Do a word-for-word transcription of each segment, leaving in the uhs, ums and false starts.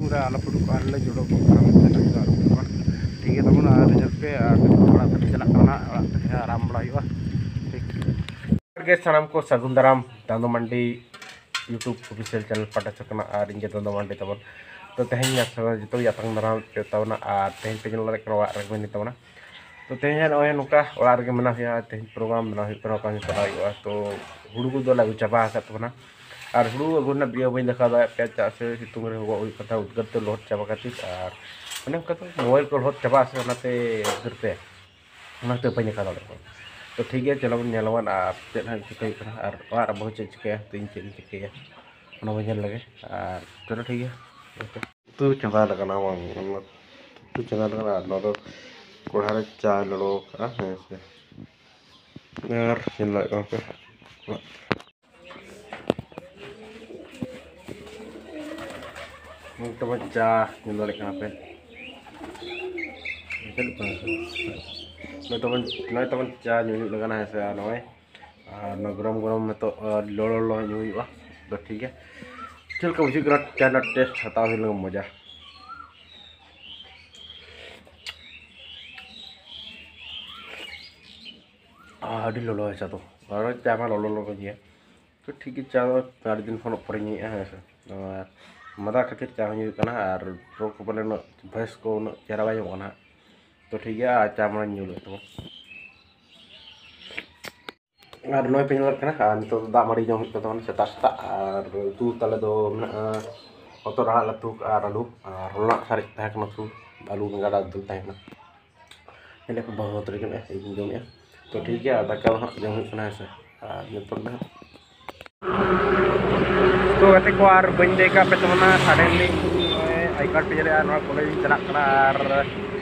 ᱯᱩᱨᱟᱹ ᱟᱞᱚ ᱯᱷᱩᱴᱩᱜ ᱠᱚᱜᱼᱟ, ᱟᱞᱮ ᱡᱚᱲᱚ ᱠᱚᱜ ᱠᱟᱱᱟ ᱢᱮᱱᱛᱮ ᱱᱚᱣᱟ ᱫᱚ ᱟᱞᱚ ᱯᱷᱩᱴᱩᱜ ᱠᱚᱜᱼᱟ᱾ ᱴᱷᱤᱠ ᱜᱮᱭᱟ, ᱛᱟᱵᱚᱱ ᱟᱨ ᱧᱮᱞ ᱯᱮ, ᱟᱨ ᱚᱲᱟᱜ ᱛᱮᱞᱮ ᱪᱟᱞᱟᱜ ᱠᱟᱱᱟ ᱱᱟᱦᱟᱜ, ᱚᱲᱟᱜ ᱛᱮ ᱟᱨᱟᱢ ᱵᱟᱲᱟ ᱦᱩᱭᱩᱜᱼᱟ᱾ ᱴᱷᱤᱠ ᱜᱮ, ᱥᱟᱱᱟᱢ ᱠᱚ ᱥᱟᱹᱜᱩᱱ ᱫᱟᱨᱟᱢ ᱫᱟᱱᱫᱚ ᱢᱟᱱᱰᱤ YouTube official channel ᱯᱟᱦᱴᱟ ᱥᱮᱫ ᱠᱷᱚᱱᱟᱜ, ᱟᱨ ᱤᱧ ᱜᱮ ᱫᱟᱱᱫᱚ ᱢᱟᱱᱰᱤ ᱛᱟᱵᱚᱱ᱾ ᱛᱚ ᱛᱮᱦᱮᱧ ᱡᱚᱛᱚ ᱜᱮ ᱟᱛᱟᱝ ᱫᱟᱨᱟᱢ ᱯᱮ ᱛᱟᱵᱚᱱᱟ, ᱟᱨ ᱛᱮᱦᱮᱧ ᱯᱮ ᱧᱮᱞ ᱫᱟᱲᱮᱭᱟᱜ ᱠᱟᱱᱟ ᱚᱲᱟᱜ ᱨᱮ ᱢᱮᱱᱟᱜ ᱛᱟᱵᱚᱱᱟ᱾ ᱛᱚ ᱛᱮᱦᱮᱧ ᱱᱚᱜᱼᱚᱭ ᱱᱚᱝᱠᱟ ᱚᱲᱟᱜ ᱨᱮᱜᱮ ᱢᱮᱱᱟᱜ ᱦᱩᱭᱩᱜᱼᱟ, ᱛᱮᱦᱮᱧ program ᱵᱮᱱᱟᱣ ᱦᱩᱭᱩᱜ ᱠᱟᱱᱟ, ᱚᱠᱟ ᱧᱚᱜ ᱪᱟᱞᱟᱜ ᱦᱩᱭᱩᱜᱼᱟ᱾ ᱛᱚ ᱦᱩᱲᱩ ᱠᱚᱫᱚ ᱞᱮ ᱟᱹᱜᱩ ᱪᱟᱵᱟ ᱟᱠᱟᱫ ᱛᱟᱵᱚᱱᱟ, ᱟᱨ ᱦᱩᱲᱩ ᱟᱹᱜᱩ ᱨᱮᱱᱟᱜ video ᱵᱟᱹᱧ ᱫᱮᱠᱷᱟᱣ ᱫᱟᱲᱮᱭᱟᱜ ᱯᱮᱭᱟ, ᱪᱮᱫᱟᱜ ᱥᱮ ᱥᱤᱛᱩᱝ ᱨᱮ ᱦᱚᱜᱚᱜ ᱦᱩᱭᱩᱜ ᱠᱟᱱ ᱛᱟᱦᱮᱸᱫ ᱩᱫᱽᱜᱟᱹᱨ ᱛᱮ ᱞᱚᱦᱚᱫ ᱪᱟᱵᱟ ᱠᱷᱟᱹᱛᱤᱨ, ᱟᱨ ᱚᱱᱮ ᱚᱱᱠᱟ ᱛᱮ mobile ᱠᱚ ᱞᱚᱦᱚᱫ ᱪᱟᱵᱟᱜ ᱟᱥᱮ, ᱚᱱᱟᱛᱮ ᱩᱫᱽᱜᱟᱹᱨ ᱛᱮ, ᱚᱱᱟᱛᱮ ᱵᱟᱹᱧ ᱫᱮᱠᱷᱟᱣ ᱫᱟᱲᱮᱭᱟᱜ ᱠᱟᱱᱟ᱾ ᱛᱚ ᱴᱷᱤᱠ ᱜᱮᱭᱟ, ᱪᱚᱞᱚ ᱵᱚᱱ ᱧᱮᱞ ᱟᱵᱚᱱ ᱟᱨ ᱪᱮᱫ ᱦᱟᱸᱜ ᱪᱤᱠᱟᱹ ᱦᱩᱭᱩᱜ ᱠᱟᱱᱟ, ᱟᱨ ᱚᱲᱟᱜ ᱨᱮ ᱵᱟᱹᱦᱩ ᱪᱮᱫ ᱪᱤᱠᱟᱹᱭᱟ, ᱛᱚ ᱤᱧ ᱪᱮᱫ ᱤᱧ ᱪᱤᱠᱟᱹᱭᱟ, ᱚᱱᱟ ᱵᱚᱱ ᱧᱮᱞ ᱞᱮᱜᱮ᱾ ᱟᱨ ᱪᱚᱞᱚ ᱴᱷᱤᱠ ᱜᱮᱭᱟ, ᱩᱛᱩ ᱪᱚᱸᱫᱟ ᱞᱮᱠᱟᱱᱟ ᱵᱟᱝ, ᱚᱱᱟ ᱩᱛᱩ ᱪᱚᱸᱫᱟ ᱞᱮᱠᱟᱱᱟ, ᱟᱨ ᱱᱚᱣᱟ ᱫᱚ ᱠᱚᱲᱦᱟ ᱨᱮ ᱪᱟ ᱞᱚᱞᱚ ᱠᱟᱜᱼᱟ, ᱦᱮᱸ ᱥᱮ᱾ ᱟᱨ ᱧᱮᱞ ᱫᱟᱲᱮᱭᱟᱜ ᱠᱟᱱᱟ ᱯᱮ, ᱱᱚᱜᱼᱚᱭ ᱛᱟᱵᱚᱱ ᱪᱟ ᱧᱮᱞ ᱫᱟᱲᱮᱭᱟᱜ ᱠᱟᱱᱟ ᱯᱮ, ᱪᱟᱹᱞᱩᱜ ᱠᱟᱱᱟ ᱥᱮ? ᱱᱚᱜᱼᱚᱭ ᱛᱟᱵᱚᱱ, ᱱᱚᱜᱼᱚᱭ ᱛᱟᱵᱚᱱ ᱪᱟ ᱧᱩ ᱦᱩᱭᱩᱜ ᱞᱟᱹᱜᱤᱫ, ᱦᱮᱸ ᱥᱮ? ᱟᱨ ᱱᱚᱜᱼᱚᱭ, ᱟᱨ ᱱᱚᱣᱟ ᱜᱚᱨᱚᱢ ᱜᱚᱨᱚᱢ ᱱᱤᱛᱚᱜ, ᱟᱨ ᱞᱚᱞᱚ ᱞᱚᱞᱚ ᱧᱩ ᱦᱩᱭᱩᱜᱼᱟ᱾ ᱛᱚ ᱴᱷᱤᱠ ᱜᱮᱭᱟ, ᱪᱮᱫ ᱞᱮᱠᱟ ᱵᱩᱡᱷᱟᱹᱜ ᱠᱟᱱᱟ ᱪᱟ ᱨᱮᱱᱟᱜ taste? ᱦᱟᱛᱟᱣ ᱦᱩᱭ ᱞᱮᱱ ᱢᱚᱡᱟ᱾ ᱟᱹᱰᱤ ᱞᱚᱞᱚ ᱪᱟ ᱫᱚ, ᱟᱨ ᱪᱟ ᱢᱟ ᱞᱚᱞᱚ ᱞᱚᱞᱚ ᱜᱮᱭᱟ᱾ ᱛᱚ ᱴᱷᱤᱠ ᱜᱮ, ᱪᱟ ᱫᱚ ᱟᱹᱰᱤ ᱫᱤᱱ ᱠᱷᱚᱱ ᱯᱚᱨᱮᱧ ᱧᱩᱭᱮᱫᱼᱟ, ᱦᱮᱸ ᱥᱮ᱾ ᱟᱨ ᱢᱟᱫᱟ ᱠᱷᱟᱹᱛᱤᱨ ᱪᱟ ᱦᱚᱸ ᱧᱩᱭ ᱦᱩᱭᱩᱜ ᱠᱟᱱᱟ, ᱟᱨ ᱨᱚᱲ ᱠᱚ ᱯᱟᱞᱮ ᱩᱱᱟᱹᱜ voice ᱠᱚ ᱩᱱᱟᱹᱜ ᱪᱮᱦᱨᱟ ᱵᱟᱭ ᱧᱟᱢᱚᱜ ᱠᱟᱱᱟ ᱦᱟᱸᱜ᱾ ᱛᱚ ᱴᱷᱤᱠ ᱜᱮᱭᱟ, ᱟᱨ ᱪᱟ ᱢᱟᱲᱟᱝ ᱧᱩ ᱞᱮᱫ ᱛᱟᱵᱚᱱ᱾ ᱟᱨ ᱱᱚᱜᱼᱚᱭ ᱯᱮ ᱧᱮᱞ ᱫᱟᱲᱮᱭᱟᱜ ᱠᱟᱱᱟ, ᱟᱨ ᱱᱤᱛᱚᱜ ᱫᱚ ᱫᱟᱜ ᱢᱟᱹᱰᱤ ᱡᱚᱢ ᱦᱩᱭᱩᱜ ᱠᱟᱱ ᱛᱟᱵᱚᱱᱟ ᱥᱮᱛᱟᱜ ᱥᱮᱛᱟᱜ᱾ ᱟᱨ ᱩᱛᱩ ᱛᱟᱞᱮ ᱫᱚ ᱢᱮᱱᱟᱜᱼᱟ ᱦᱚᱛᱚᱫ ᱟᱲᱟᱜ ᱞᱮ ᱩᱛᱩ ᱠᱟᱜᱼᱟ ᱟᱨ ᱟᱹᱞᱩ, ᱟᱨ ᱦᱚᱞᱟᱱᱟᱜ ᱥᱟᱨᱮᱡ ᱛᱟᱦᱮᱸ ᱠᱟᱱᱟ ᱩᱛᱩ, ᱟᱹᱞᱩ ᱵᱮᱸᱜᱟᱲ ᱟᱨ ᱫᱟᱹᱞ ᱛᱟᱦᱮᱸ ᱠᱟᱱᱟ᱾ ᱧᱮᱞᱮᱫ ᱯᱮ ᱵᱟᱹᱦᱩ ᱦᱚᱛᱚᱫ ᱠᱟᱱᱟ, ᱤᱧ ᱡᱚᱢᱮᱫᱼᱟ᱾ ᱛᱚ ᱴᱷᱤᱠ ᱜᱮᱭᱟ, ᱫᱟᱠᱟ ᱫᱚ ᱦᱟᱸᱜ ᱡᱚᱢ ᱦᱩᱭᱩᱜ ᱠᱟᱱᱟ, ᱦᱮᱸ ᱥᱮ᱾ ᱟᱨ ᱱᱤᱛᱚᱜ ᱫᱚ ᱦᱟᱸᱜ ᱛᱚ ᱜᱟᱛᱮ ᱠᱚ, ᱟᱨ ᱵᱟᱹᱧ ᱞᱟᱹᱭ ᱠᱟᱜ ᱯᱮ ᱛᱟᱵᱚᱱᱟ, suddenly ᱱᱚᱜᱼᱚᱭ I card ᱯᱮ ᱧᱮᱞᱮᱜᱼᱟ, ᱱᱚᱣᱟ ᱠᱚᱞᱮᱡᱽ ᱤᱧ ᱪᱟᱞᱟᱜ ᱠᱟᱱᱟ᱾ ᱟᱨ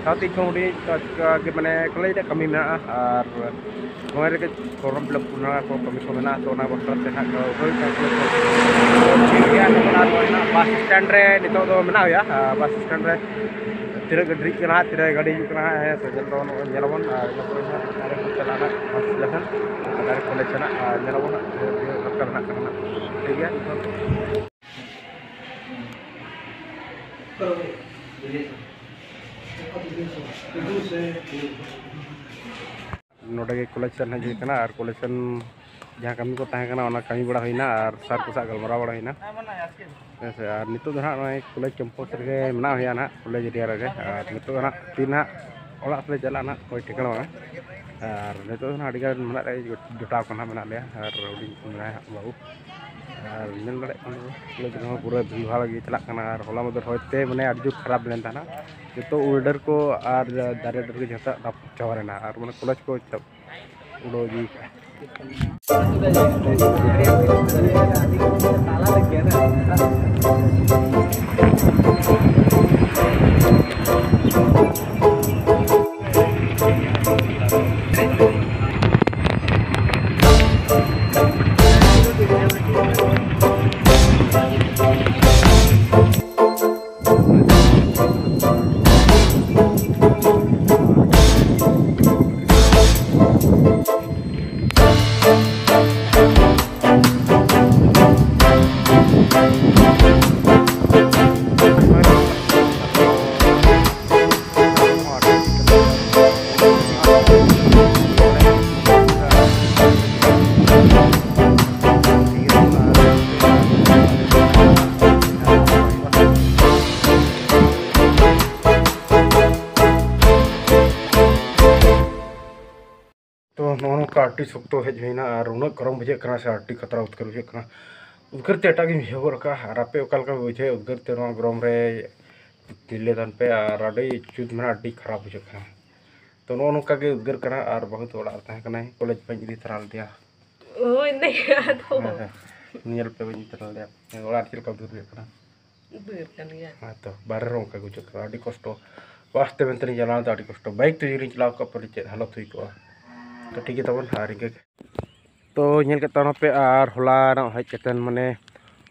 ᱥᱟᱶᱛᱮ ᱤᱧ ᱠᱷᱚᱱ ᱦᱩᱰᱤᱧ ᱛᱚ ᱟᱡᱠᱟ ᱜᱮ ᱢᱟᱱᱮ ᱠᱚᱞᱮᱡᱽ ᱨᱮ ᱠᱟᱹᱢᱤ ᱢᱮᱱᱟᱜᱼᱟ, ᱟᱨ ᱱᱚᱣᱟ ᱨᱮᱜᱮ form fill up ᱚᱱᱟ ᱠᱚ ᱠᱟᱹᱢᱤ ᱠᱚ ᱢᱮᱱᱟᱜᱼᱟ᱾ ᱛᱚ ᱚᱱᱟ ᱵᱟᱠᱷᱨᱟ ᱛᱮ ᱦᱟᱸᱜ ᱦᱳᱭ ᱴᱷᱤᱠ ᱜᱮᱭᱟ, ᱱᱤᱛᱚᱜ ᱟᱨ ᱱᱚᱜᱼᱚᱭ ᱱᱟᱜ bus stand ᱨᱮ ᱱᱤᱛᱚᱜ ᱫᱚ ᱢᱮᱱᱟᱜ ᱦᱩᱭᱩᱜᱼᱟ᱾ ᱟᱨ bus stand ᱨᱮ ᱛᱤᱱᱟᱹᱜ ᱜᱟᱹᱰᱤ ᱦᱤᱡᱩᱜ ᱠᱟᱱᱟ ᱦᱟᱸᱜ, ᱛᱤᱱᱟᱹᱜ ᱜᱟᱹᱰᱤ ᱦᱤᱡᱩᱜ ᱠᱟᱱᱟ ᱦᱟᱸᱜ, ᱦᱮᱸ ᱥᱮ, ᱧᱮᱞ ᱛᱟᱵᱚᱱ, ᱱᱚᱜᱼᱚᱭ ᱧᱮᱞ ᱟᱵᱚᱱ᱾ ᱟᱨ ᱤᱱᱟᱹ ᱯᱚᱨᱮ ᱦᱟᱸᱜ direct ᱵᱚᱱ ᱪᱟᱞᱟᱜᱼᱟ ᱦᱟᱸᱜ bus station, direct ᱠᱚᱞᱮᱡᱽ ᱥᱮᱱᱟᱜ᱾ ᱟᱨ ᱧᱮᱞ ᱟᱵᱚᱱ ᱦᱟᱸᱜ ᱛᱤᱱᱟᱹᱜ ᱫᱚᱨᱠᱟᱨ ᱢᱮᱱᱟᱜ ᱠᱟᱱᱟ ᱦᱟᱸᱜ, ᱴᱷᱤᱠ ᱜᱮᱭᱟ᱾ ᱱᱚᱰᱮ ᱜᱮ ᱠᱚᱞᱮᱡᱽ ᱥᱮᱱ ᱦᱮᱡ ᱦᱩᱭ ᱠᱟᱱᱟ ᱟᱨ ᱠᱚᱞᱮᱡᱽ ᱥᱮᱱ ᱡᱟᱦᱟᱸ ᱠᱟᱹᱢᱤ ᱠᱚ ᱛᱟᱦᱮᱸ ᱠᱟᱱᱟ, ᱚᱱᱟ ᱠᱟᱹᱢᱤ ᱵᱟᱲᱟ ᱦᱩᱭᱱᱟ ᱟᱨ ᱥᱟᱨ ᱠᱚ ᱥᱟᱶ ᱜᱟᱞᱢᱟᱨᱟᱣ ᱵᱟᱲᱟ ᱦᱩᱭᱱᱟ᱾ ᱦᱮᱸ ᱥᱮ, ᱟᱨ ᱱᱤᱛᱚᱜ ᱫᱚ ᱱᱟᱦᱟᱜ ᱱᱚᱜᱼᱚᱭ ᱠᱚᱞᱮᱡᱽ ᱠᱮᱢᱯᱟᱥ ᱨᱮᱜᱮ ᱢᱮᱱᱟᱜ ᱦᱩᱭᱟ ᱱᱟᱦᱟᱜ, ᱠᱚᱞᱮᱡᱽ ᱮᱨᱤᱭᱟ ᱨᱮᱜᱮ᱾ ᱟᱨ ᱱᱤᱛᱚᱜ ᱫᱚ ᱱᱟᱦᱟᱜ ᱛᱤ ᱱᱟᱦᱟᱜ ᱚᱲᱟᱜ ᱥᱮᱫ ᱞᱮ ᱪᱟᱞᱟᱜᱼᱟ ᱱᱟᱦᱟᱜ, ᱠᱳᱭ ᱴᱷᱤᱠᱟᱹᱱᱟ ᱵᱟᱝᱟ᱾ ᱟᱨ ᱱᱤᱛᱚᱜ ᱫᱚ ᱱᱟᱦᱟᱜ ᱟᱹᱰᱤ ᱜᱟᱱ ᱢᱮᱱᱟᱜ ᱞᱮᱭᱟ, ᱡᱚᱴᱟᱣ ᱠᱚ ᱱᱟᱦᱟᱜ ᱢᱮᱱᱟᱜ ᱞᱮᱭᱟ, ᱟᱨ ᱦᱩᱰᱤᱧ ᱢᱮᱱᱟᱭᱟ ᱦᱟᱸᱜ ᱵᱟᱹᱵᱩ᱾ ᱟᱨ ᱧᱮᱞ ᱫᱟᱲᱮᱭᱟᱜ ᱠᱟᱱ ᱜᱮᱭᱟ, ᱠᱚᱞᱮᱡᱽ ᱨᱮᱦᱚᱸ ᱯᱩᱨᱟᱹ ᱵᱷᱤᱲ ᱵᱷᱟᱲ ᱜᱮ ᱪᱟᱞᱟᱜ ᱠᱟᱱᱟ᱾ ᱟᱨ ᱦᱚᱞᱟ ᱢᱟᱫᱷᱮᱨ ᱦᱚᱭᱛᱮ ᱢᱟᱱᱮ ᱟᱹᱰᱤ ᱡᱳᱨ ᱠᱷᱟᱨᱟᱯ ᱞᱮᱱ ᱛᱟᱦᱮᱱᱟ, ᱡᱚᱛᱚ ᱩᱞ ᱰᱟᱹᱨ ᱠᱚ ᱟᱨ ᱫᱟᱨᱮ ᱰᱟᱹᱨ ᱠᱚ ᱡᱚᱛᱚ ᱪᱟᱵᱟ ᱞᱮᱱᱟ, ᱟᱨ ᱢᱟᱱᱮ ᱠᱚᱞᱮᱡᱽ ᱠᱚ ᱪᱟ-, ᱩᱰᱟᱹᱣ ᱤᱫᱤ ᱠᱟᱜᱼᱟ᱾ ᱛᱚ ᱱᱚᱜᱼᱚ ᱱᱚᱝᱠᱟ ᱟᱹᱰᱤ ᱥᱚᱠᱛᱚ ᱦᱮᱡ ᱦᱩᱭᱱᱟ ᱟᱨ ᱩᱱᱟᱹᱜ ᱜᱚᱨᱚᱢ ᱵᱩᱡᱷᱟᱹᱜ ᱠᱟᱱᱟ ᱥᱮ ᱟᱹᱰᱤ ᱠᱷᱟᱛᱨᱟ ᱩᱫᱽᱜᱟᱹᱨ ᱵᱩᱡᱷᱟᱹᱜ ᱠᱟᱱᱟ᱾ ᱩᱫᱽᱜᱟᱹᱨ ᱛᱮ ᱮᱴᱟᱜ ᱜᱤᱧ ᱵᱩᱡᱷᱟᱹᱣ ᱜᱚᱫ ᱠᱟᱜᱼᱟ᱾ ᱟᱨ ᱟᱯᱮ ᱚᱠᱟ ᱞᱮᱠᱟ ᱯᱮ ᱵᱩᱡᱷᱟᱹᱣᱟ ᱩᱫᱽᱜᱟᱹᱨ ᱛᱮ? ᱱᱚᱣᱟ ᱜᱚᱨᱚᱢ ᱨᱮ ᱛᱤᱨᱞᱟᱹ ᱛᱟᱦᱮᱱ ᱯᱮ ᱟᱨ ᱟᱹᱰᱤ ᱡᱩᱛ ᱢᱮᱱᱟᱜᱼᱟ, ᱟᱹᱰᱤ ᱠᱷᱟᱨᱟᱯ ᱵᱩᱡᱷᱟᱹᱜ ᱠᱟᱱᱟ᱾ ᱛᱚ ᱱᱚᱜᱼᱚ ᱱᱚᱝᱠᱟ ᱜᱮ ᱩᱫᱽᱜᱟᱹᱨ ᱠᱟᱱᱟ᱾ ᱟᱨ ᱵᱟᱹᱦᱩ ᱫᱚ ᱚᱲᱟᱜ ᱨᱮ ᱛᱟᱦᱮᱸ ᱠᱟᱱᱟᱭ, ᱠᱚᱞᱮᱡᱽ ᱵᱟᱹᱧ ᱤᱫᱤ ᱛᱟᱨᱟ ᱞᱮᱫᱮᱭᱟ᱾ ᱦᱳᱭ, ᱱᱮ ᱟᱫᱚ᱾ ᱦᱮᱸ, ᱦᱮᱸ᱾ ᱧᱮᱞ ᱯᱮ, ᱵᱟᱹᱧ ᱤᱫᱤ ᱛᱟᱨᱟ ᱞᱮᱫᱮᱭᱟ᱾ ᱚᱲᱟᱜ ᱨᱮ ᱪᱮᱫ ᱞᱮᱠᱟ ᱩᱫᱽᱜᱟᱹᱨ ᱵᱩᱡᱷᱟᱹᱜ ᱠᱟᱱᱟ? ᱩᱫᱽᱜᱟᱹᱨ ᱠᱟᱱ ᱜᱮᱭᱟ᱾ ᱦᱮᱸ ᱛᱚ, ᱵᱟᱦᱨᱮ ᱨᱮᱦᱚᱸ ᱚᱱᱠᱟ ᱜᱮ ᱵᱩᱡᱷᱟᱹᱜ ᱠᱟᱱᱟ, ᱟᱹᱰᱤ ᱠᱚᱥᱴᱚ᱾ ᱵᱟᱥ ᱛᱮ ᱢᱮᱱᱛᱮ ᱞᱤᱧ ᱪᱟᱞᱟᱣ ᱮᱱᱟ, ᱟᱹᱰᱤ ᱠᱚᱥᱴᱚ᱾ ᱵᱟᱭᱤᱠ ᱛᱮ ᱡᱩᱫᱤ ᱞᱤᱧ ᱪᱟᱞᱟᱣ ᱠᱚᱜᱼᱟ, ᱯᱟᱞᱮ ᱪᱮᱫ ᱦᱟᱞᱚᱛ ᱦᱩᱭ ᱠᱚᱜᱼᱟ᱾ ᱛᱚ ᱴᱷᱤᱠ ᱜᱮ ᱛᱟᱵᱚᱱ, ᱟᱨ ᱤᱱᱠᱟᱹ ᱜᱮ᱾ ᱛᱚ ᱧᱮᱞ ᱠᱮᱫ ᱛᱟᱵᱚᱱᱟᱯᱮ, ᱟᱨ ᱦᱚᱞᱟᱱᱚᱜ ᱦᱮᱡ ᱠᱟᱛᱮᱱ, ᱢᱟᱱᱮ,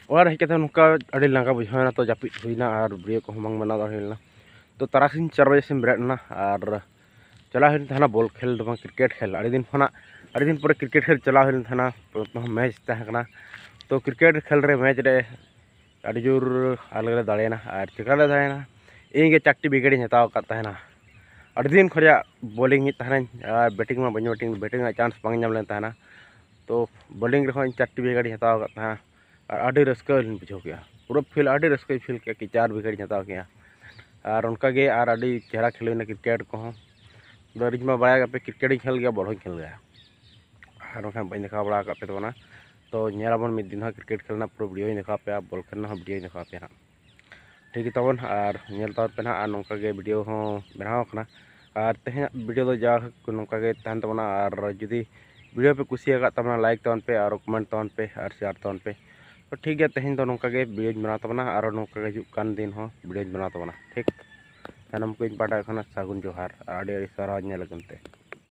ᱚᱲᱟᱜ ᱨᱮ ᱦᱮᱡ ᱠᱟᱛᱮᱱ ᱱᱚᱝᱠᱟ ᱟᱹᱰᱤ ᱞᱟᱸᱜᱟ ᱵᱩᱡᱷᱟᱹᱣ ᱮᱱᱟ, ᱛᱚ ᱡᱟᱹᱯᱤᱫ ᱦᱩᱭᱱᱟ ᱟᱨ video ᱠᱚᱦᱚᱸ ᱵᱟᱝ ᱵᱮᱱᱟᱣ ᱫᱟᱲᱮ ᱦᱩᱭ ᱞᱮᱱᱟ᱾ ᱛᱚ ᱛᱟᱨᱟᱥᱤᱧ ᱪᱟᱨ ᱵᱟᱡᱮ ᱥᱮᱫ ᱵᱮᱨᱮᱫ ᱮᱱᱟ ᱟᱨ ᱪᱟᱞᱟᱣ ᱦᱩᱭ ᱞᱮᱱ ᱛᱟᱦᱮᱱᱟ ᱵᱚᱞ ᱠᱷᱮᱞ ᱫᱚ ᱵᱟᱝ, cricket ᱠᱷᱮᱞ᱾ ᱟᱹᱰᱤ ᱫᱤᱱ ᱠᱷᱚᱱᱟᱜ, ᱟᱹᱰᱤ ᱫᱤᱱ ᱯᱚᱨᱮ cricket ᱠᱷᱮᱞ ᱪᱟᱞᱟᱣ ᱦᱩᱭ ᱞᱮᱱ ᱛᱟᱦᱮᱱᱟ᱾ ᱯᱨᱚᱛᱷᱚᱢ match ᱛᱟᱦᱮᱸ ᱠᱟᱱᱟ᱾ ᱛᱚ cricket ᱠᱷᱮᱞ ᱨᱮ, match ᱨᱮ ᱟᱹᱰᱤ ᱡᱳᱨ ᱟᱞᱮ ᱞᱮ ᱫᱟᱲᱮᱭᱮᱱᱟ᱾ ᱟᱨ ᱪᱮᱠᱟ ᱞᱮ ᱫᱟᱲᱮᱭᱮᱱᱟ, ᱤᱧ ᱜᱮ ᱪᱟᱨᱴᱤ ᱣᱤᱠᱮᱴ ᱤᱧ ᱦᱟᱛᱟᱣ ᱟᱠᱟᱫ ᱛᱟᱦᱮᱱᱟ᱾ ᱟᱹᱰᱤ ᱫᱤᱱ ᱠᱷᱚᱱᱟᱜ ᱵᱚᱞᱤᱝ ᱤᱧ ᱛᱟᱦᱮᱱᱟᱹᱧ, ᱟᱨ ᱵᱮᱴᱤᱝ ᱢᱟ ᱵᱟᱹᱧ ᱵᱮᱴᱤᱝ, ᱵᱮᱴᱤᱝ ᱨᱮᱱᱟᱜ ᱪᱟᱱᱥ ᱵᱟᱝ ᱧᱟᱢ ᱞᱮᱱ ᱛᱟᱦᱮᱱᱟ᱾ ᱛᱚ ᱵᱚᱞᱤᱝ ᱨᱮᱦᱚᱸ ᱤᱧ ᱪᱟᱨᱴᱤ ᱣᱤᱠᱮᱴ ᱤᱧ ᱦᱟᱛᱟᱣ ᱟᱠᱟᱫ ᱛᱟᱦᱮᱱᱟ᱾ ᱟᱨ ᱟᱹᱰᱤ ᱨᱟᱹᱥᱠᱟᱹ ᱞᱤᱧ ᱵᱩᱡᱷᱟᱹᱣ ᱠᱮᱜᱼᱟ, ᱯᱩᱨᱟᱹ ᱯᱷᱤᱞ ᱟᱹᱰᱤ ᱨᱟᱹᱥᱠᱟᱹᱧ ᱯᱷᱤᱞ ᱠᱮᱜᱼᱟ ᱠᱤ ᱪᱟᱨ ᱣᱤᱠᱮᱴ ᱤᱧ ᱦᱟᱛᱟᱣ ᱠᱮᱜᱼᱟ᱾ ᱟᱨ ᱚᱱᱠᱟᱜᱮ ᱟᱨ ᱟᱹᱰᱤ ᱪᱮᱦᱨᱟ ᱠᱷᱮᱞ ᱦᱩᱭᱱᱟ ᱠᱨᱤᱠᱮᱴ ᱠᱚᱦᱚᱸ᱾ ᱟᱫᱚ ᱟᱹᱞᱤᱧ ᱢᱟ ᱵᱟᱲᱟᱭ ᱜᱮᱭᱟ ᱯᱮ, ᱠᱨᱤᱠᱮᱴ ᱤᱧ ᱠᱷᱮᱞ ᱜᱮᱭᱟ, ᱵᱚᱞ ᱦᱚᱸᱧ ᱠᱷᱮᱞ ᱜᱮᱭᱟ᱾ ᱟᱨ ᱵᱟᱝᱠᱷᱟᱱ ᱵᱟᱹᱧ ᱫᱮᱠᱷᱟᱣ ᱵᱟᱲᱟ ᱟᱠᱟᱫ ᱯᱮ ᱛᱟᱵᱚᱱᱟ᱾ ᱛᱚ ᱧᱮᱞ ᱟᱵᱚᱱ ᱢᱤᱫ ᱫᱤᱱ ᱦᱟᱸᱜ ᱠᱨᱤᱠᱮᱴ ᱠᱷᱮᱞ ᱨᱮᱱᱟᱜ ᱯᱩᱨᱟᱹ ᱵᱷᱤᱰᱤᱭᱳᱧ ᱫᱮᱠᱷᱟᱣ ᱯᱮᱭᱟ, ᱵᱚᱞ ᱠᱷᱮᱞ ᱨᱮᱱᱟᱜ ᱦᱚᱸ ᱵᱷᱤᱰᱤᱭᱳᱧ ᱫᱮᱠᱷᱟᱣ ᱯᱮᱭᱟ ᱦᱟᱸᱜ᱾ ᱴᱷᱤᱠ ᱜᱮ ᱛᱟᱵᱚᱱ, ᱟᱨ ᱧᱮᱞ ᱛᱟᱵᱚᱱ ᱯᱮ ᱱᱟᱦᱟᱜ᱾ ᱟᱨ ᱱᱚᱝᱠᱟ ᱜᱮ ᱵᱷᱤᱰᱤᱭᱳ ᱦᱚᱸ ᱵᱮᱱᱟᱣ ᱟᱠᱟᱱᱟ᱾ ᱟᱨ ᱛᱮᱦᱮᱧᱟᱜ ᱵᱷᱤᱰᱤᱭᱳ ᱫᱚ ᱡᱟᱭᱦᱳᱠ ᱱᱚᱝᱠᱟ ᱜᱮ ᱛᱟᱦᱮᱱ ᱛᱟᱵᱚᱱᱟ᱾ ᱟᱨ ᱡᱩᱫᱤ ᱵᱷᱤᱰᱤᱭᱳ ᱯᱮ ᱠᱩᱥᱤᱭᱟᱠᱟᱫ ᱛᱟᱵᱚᱱᱟ, ᱞᱟᱭᱤᱠ ᱛᱟᱵᱚᱱ ᱯᱮ, ᱟᱨ ᱠᱚᱢᱮᱱᱴ ᱛᱟᱵᱚᱱ ᱯᱮ, ᱟᱨ ᱥᱮᱭᱟᱨ ᱛᱟᱵᱚᱱ ᱯᱮ᱾ ᱛᱚ ᱴᱷᱤᱠ ᱜᱮᱭᱟ, ᱛᱮᱦᱮᱧ ᱫᱚ ᱱᱚᱝᱠᱟ ᱜᱮ ᱵᱷᱤᱰᱤᱭᱳᱧ ᱵᱮᱱᱟᱣ ᱛᱟᱵᱚᱱᱟ, ᱟᱨᱚ ᱱᱚᱝᱠᱟ ᱜᱮ ᱦᱤᱡᱩᱜ ᱠᱟᱱ ᱫᱤᱱ ᱦᱚᱸ ᱵᱷᱤᱰᱤᱭᱳᱧ ᱵᱮᱱᱟᱣ ᱛᱟᱵᱚᱱᱟ᱾ ᱴᱷᱤᱠ, ᱥᱟᱱᱟᱢ ᱠᱚ ᱤᱧ ᱯᱟᱦᱴᱟ ᱠᱷᱚᱱᱟᱜ ᱥᱟᱹᱜᱩᱱ ᱡᱚᱦᱟᱨ ᱟᱨ ᱟᱹᱰᱤ ᱟᱹᱰᱤ ᱥᱟᱨᱦᱟᱣ ᱧᱮᱞ ᱞᱟᱹᱜᱤᱫ ᱛᱮ᱾